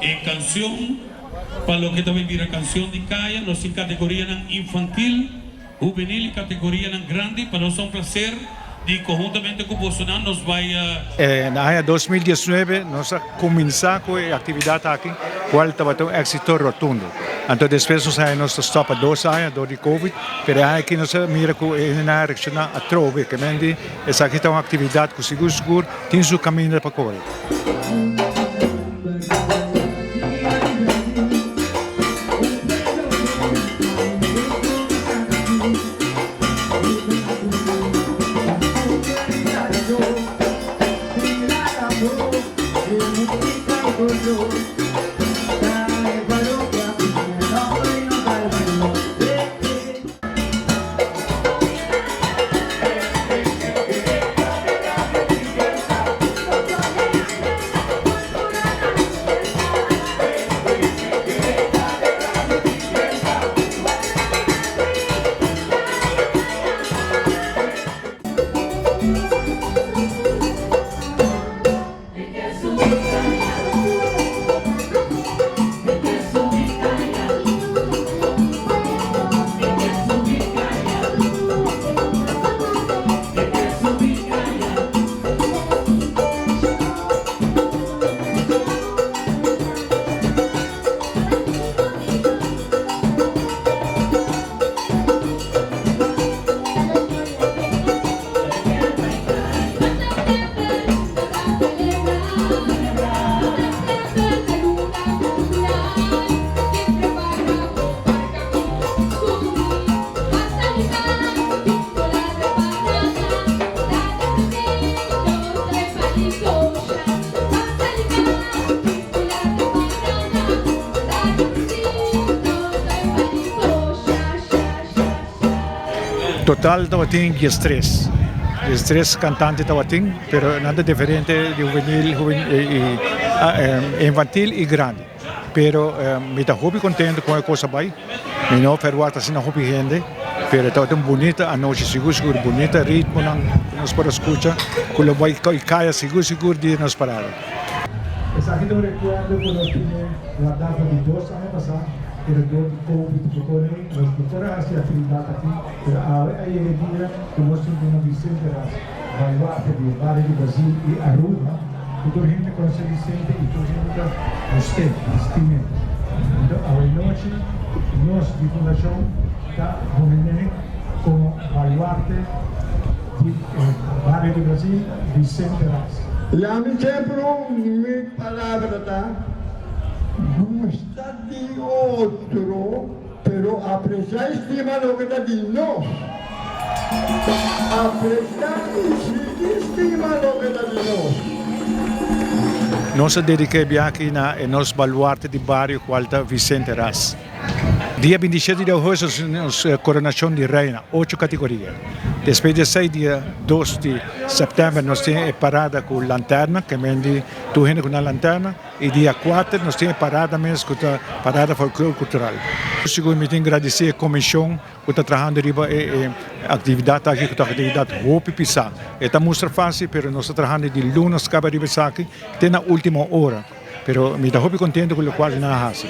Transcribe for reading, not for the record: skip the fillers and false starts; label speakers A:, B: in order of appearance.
A: E kansion pa loke ta bay bira kansion di kaya, nos tin kategorianan infantil, hubenil i kategorianan grandi. Pa nos ta un plaser di konhuntamente ku bosonan nos bay.
B: Na aña 2019 nos a kuminsá ku e aktividat aki kual tabata un éksito rotundo. Anto despues nos haña nos ta stòp pa dos aña dor di covid, pero e aña aki nos a mira ku e hendenan a reakshoná atrobe. Kemen di esaki ta un aktividat ku sigur sigur tin su kaminda pa kore. Total tabatin diestres, diestres kantante tabatin, pero nan ta diferente di hubenil, infantil i grandi. Pero mi ta hopi contento con e cos a bay. Mi no verwacht asina hopi hende, pero e tabata un bunita anochi, sigur sigur bunita ritmonan cu nos por a scucha cu lo bay caya sigur sigur dia nos parada.
C: Esaki ta un recuerdo cu nos tene warda for di dos aña pasa, pero door di covid cu pone nos no por a haci actividad aki, pero awe a yega e dia cu nos tin duna Vicente Ras baluarte di e bario di Brasil y Aruba. Ku tur hende konosé Vicente i tur hende ta gust'é i stim'é. Anto awenochi nos di fundashon ta homené komo baluarte di e bario di Brasil, Vicente Ras.
D: Lami sempru mi palabra ta, gusta di otro, pero apresiá i stima loke ta di nos. Apresiá i sigui stima loke ta di nos.
B: Nos a dediká e biaha aki na e nos baluarte di bario kual ta Vicente Ras. Dia 27 di augustus nos koronashon di reina, ocho kategoria. Despues di esei dia 2 di sèptèmber nos tin e parada ku lanterna, ke men di tur hende ku nan lanterna. I dia kuater nos tin e parada mes ku ta Parada Folklor Kultural. Sigur mi tin gradisí e komishon ku ta trahando riba e aktividat aki ku ta un aktividat hopi pisá. E ta mustra fásil pero nos ta trahando di lunes kaba riba esaki te na último ora. Pero mi ta hopi kontento ku lokual nan a hasi.